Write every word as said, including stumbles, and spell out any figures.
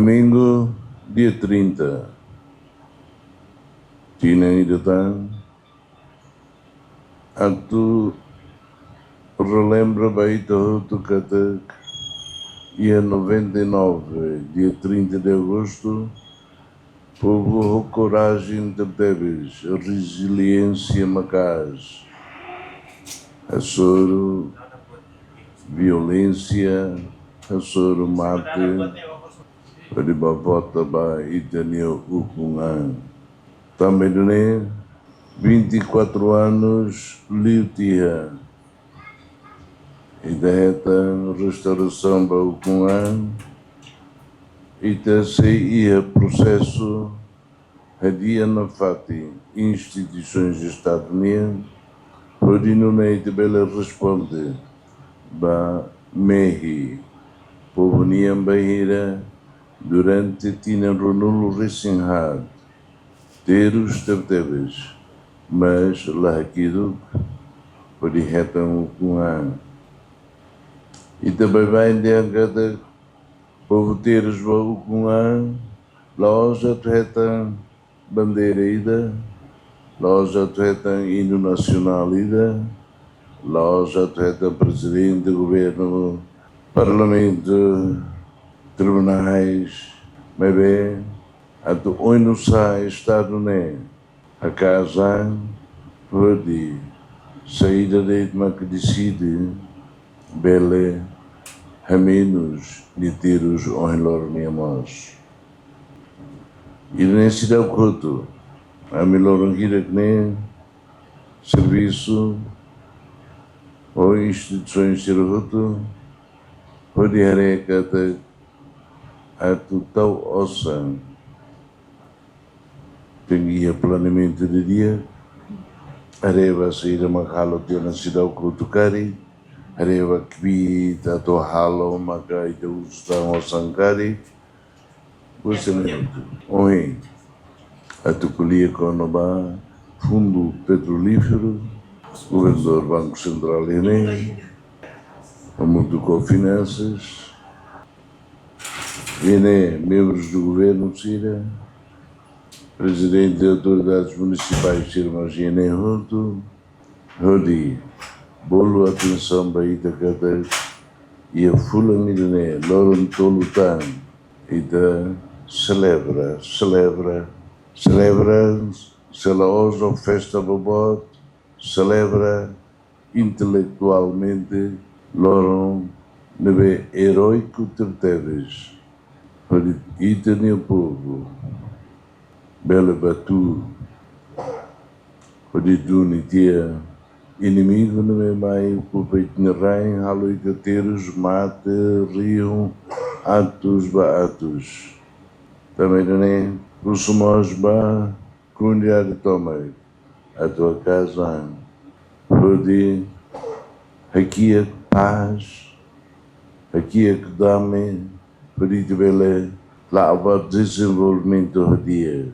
Domingu, dia trinta. Tinan ida tan, atu relembra ba ita hotu katak iha noventa e nove, dia trinta de agosto, povu ho korajen tebetebes, reziliénsia maka'as, hasoru violénsia, hasoru mate, hodi ba vota ba ita-nia ukun-an. Tanba ida-ne'e, vinte e quatro anos liu tiha, ita hetan restaurasaun ba ukun-an, ita sei iha prosesu hadi'a nafatin instituisoens Estadu nian, hodi nune'e ita bele responde ba mehi povu nian bainhira durante tinan ruanulu-resin-haat terus tebetebes, mas la hakiduk hodi hetan ukun-an. Ita baibain dehan katak povu terus ba ukun-an, la'ós atu hetan bandeira ida, la'ós atu hetan inu nasionál ida, la'ós atu hetan prezidente, governu, parlamentu, tribunais, maibé atu oinsá Estadu ne'e haka'as an hodi saida de'it mak deside bele hamenus nia terus ohin loron nian mós. Ida-ne'e seidauk hotu, ami loron hirak-ne'e servisu ho instituisoens sira hotu, hodi haree katak atu tau osan, tenke iha planeamentu didi'ak, haree ba saida mak halo tiha ona seidauk hotu karik, haree ba kbiit atu halo maka ita uza tan osan karik, buat sira-ne'e hotu. Ohin, atu ko'alia kona-ba Fundu Petrolíferu, Governadór Banku Sentrál iha ne'e, hamutuk ho Finansas, iha ne'e membrus do governu sira, prezidente de autoridades munisipais sira mós iha ne'e hotu, hodi bolu atensaun ba ita katak iha fulan ida-ne'e, loron tolu tan, ita selebra, selebra, selebra, se la'ós ho festa boboot, selebra intelektualmente loron ne'ebé eróiku tebetebes, hodi ita-nia povu bele batu, hodi duni tiha inimigu ne'ebé mai okupa ita-nia rain, halo ita terus, mate, rihun, atus ba atus. Tanba ida-ne'e, husu mós ba komunidade tomak atu haka'as an hodi hakiak pás, hakiak dame, hodi ita bele la'o ba dezenvolvimentu hadi'a.